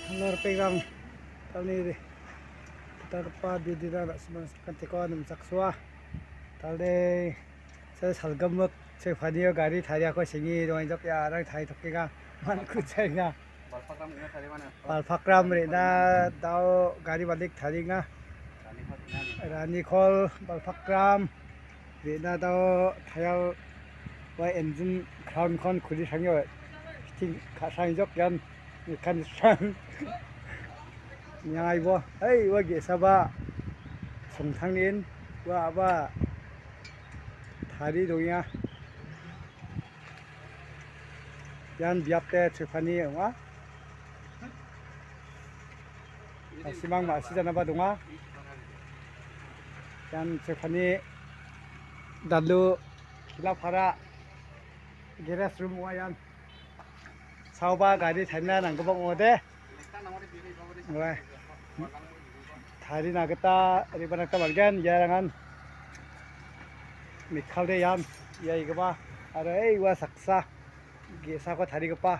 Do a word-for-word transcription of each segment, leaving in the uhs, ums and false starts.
Anga ripengrang, talni gitalgipa bidina na·simang sakantiko nimchaksoa. Talde, saya salgimik, saya panio gari tariako sengi dongenjok ya, arang tari tokenga, man kuchainga. Balpakram re·na dao gari malik taringa. Ranikol Balpakram re·na dao tayal ua engine crown-kon kuri sangio fitting ka·sangjok ian. Mekanisian niangaibo, hei, ua ge·saba songtangnin ua a·ba tarie dongenga. Ian biapde chepani ong·a. Nasimang ma·sijanaba donga. Ian chepani dalu Kilapara geres rum ong·a ian. Saoba gari tarina nanggipa ong·ode. Ua. Tarina gita re·bana gita man·gen, iarangan mikkalde ian, ia igipa. Aro ei ua saksa ge·sako tarigipa.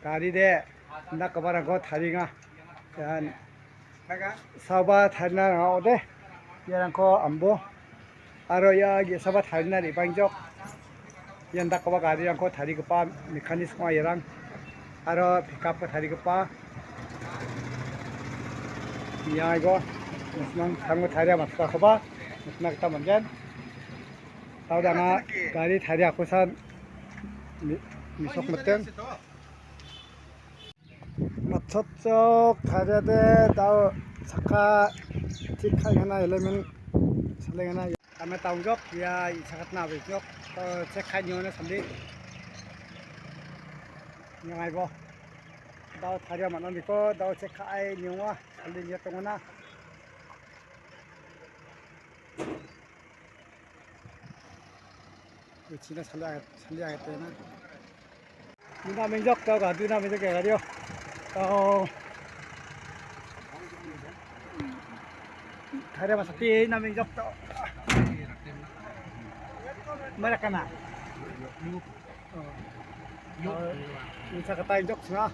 Garide indakgiparangko tarienga. Ian saoba tarina nang·a ong·ode. Iarangko ambo. Aro ia ge·saba tarina re·baengjok. Ian dakgipa garirangko tarigipa mekanik ong·a iarang. Aro pickup-ko tarigipa. Ia igo, nasimang tango taria matchakoba nikna gita man·gen. Dao dana gari tariakosan mi-, mesok meting. Matchotchok tariade dao chakka tik ka·engana, element salengana. Kame taungjok, ia i·chakatna abejok, eh, chek ka·e niona sandi. Niangaibo. Dao taria man·aniko, dao chek ka·e nionga, sandi nia tongona. Uchina sali ag-, sali agatena. Duna mengjok tau ga, duna mengjok ya gario. Tau. Tare masati na mengjok tau. Mana kana? Oh. Ini sakata injok singa.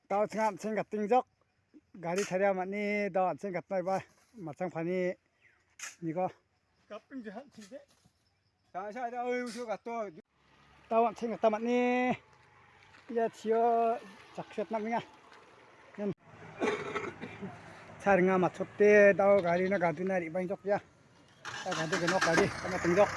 Tau singa singa tingjok. Gari taria mani dau an·cheng gatna iba matchang pani niko. Kaping jahat sih deh. Tang sa ada oi usu gato. Dau an·cheng gatna mani. Ia chio chakset na minga. Yan. Saringa matchotte dau gari na gaduna ri bang jok ya. Gadi genok gadi, kama tengjok.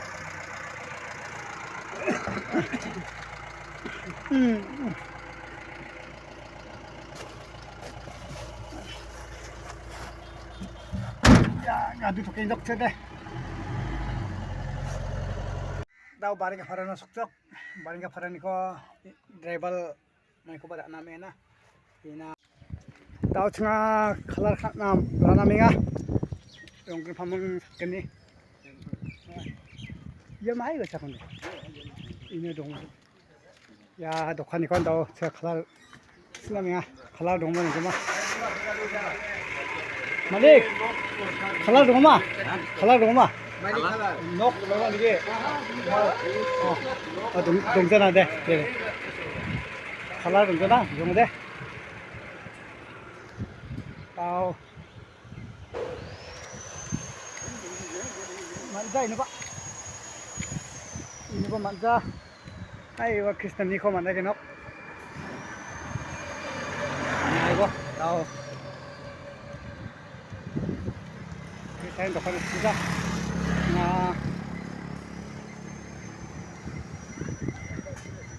Ya, gadi tokengjok sede. Dau baring ka·parano sokjok. Baring ka·paraniko driver maikoba ra·na mena. Ina. Dao chinga kalar ka·na ra·na menga. Rongkri pamung sakgni. Ia mai ga chakon. Ini dong. Ya, dokaniko dao chinga kalar sina menga. Kalar dongma nangkama. Malik. Kalar dongma. Kalar dongma. Nok dongma nige. Oh, oh, dong, dongjana de. De, de. Kalar dongjana, dong de. Tau. Manja ini, Pak. Ini, Pak, manja. Ai, wa Kristen ni ko mana genok. Ai, wa, tau. Kristen dokan sudah. Nah.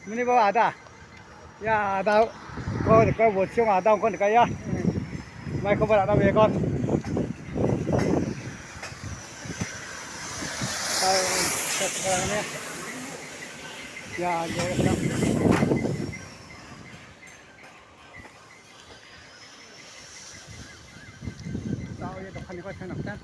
Ini bawa ada. Ya, ada. Ko, ko, bocong ada, ko, ya. Mai ko, berada, bekon. Hai, sekarang ini. Ya, ya, ya. Tahu ya, depan ni kau tengok kan.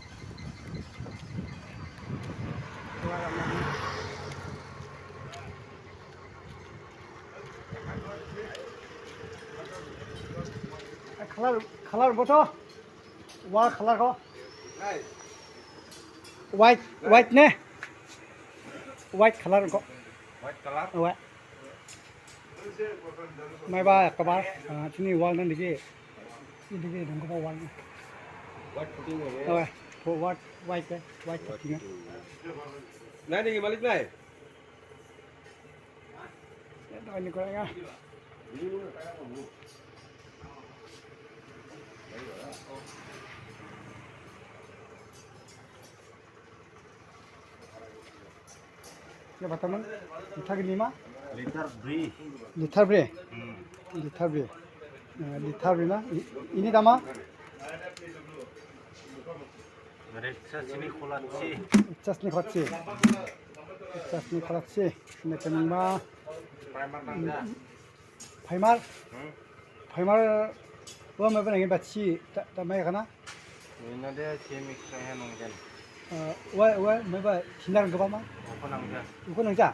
Color, color boto. Wall color ko. White, white ne? White color ko. White color? White. Maiba, kabar, ah, chini wall nan digi. Ini digi donggipa wall nan. What putting over here? Oh, for what? White, eh? White putting, eh? Nai, nai, malik nai. Ya, dah ini kurang ya. Ya, bataman. Ita gini ma? Litar bri. Litar bri. Hmm. Litar bri. Eh, litar bri na? I-, ini dama? Reksa sini kolatsi. Reksa sini kolatsi. Reksa sini kolatsi. Ini kenapa? Primer nangja. Primer? Hmm? Primer, wa maiba nangin batsi, ta, ta mai kana? Ina de chemik saya nonggen. Eh, wa, wa maiba sinar gaba ma? Uko nangja. Uko nangja?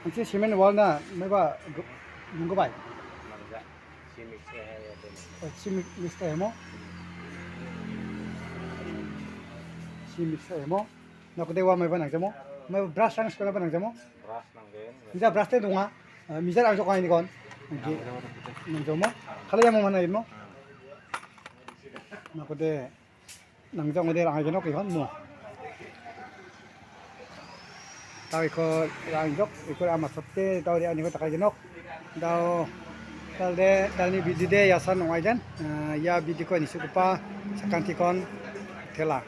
Ansi cement wall na maiba g-, nunggabai? Nangja. Chemik saya ya de. Oh, chemik mix saya mo? Chemik saya mo? Nakode wa maiba nangjamo? Maiba brush rang skona ba nangjamo? Brush nanggen. Mija brush te donga. Ah, mija rang jokka ini kon. Oke. Nangjawa. Nangjamo? Kala ya mo mana mo? Nakode nangjamo de rang jeno ke hon mo. Tawi ko rang jok, iko ama sotte, tawi ani ko takai jenok. Dao, talde, talni bidi de yasan ong aiden. Ah, ya bidi ko ini sukupa, sakantikon, tela.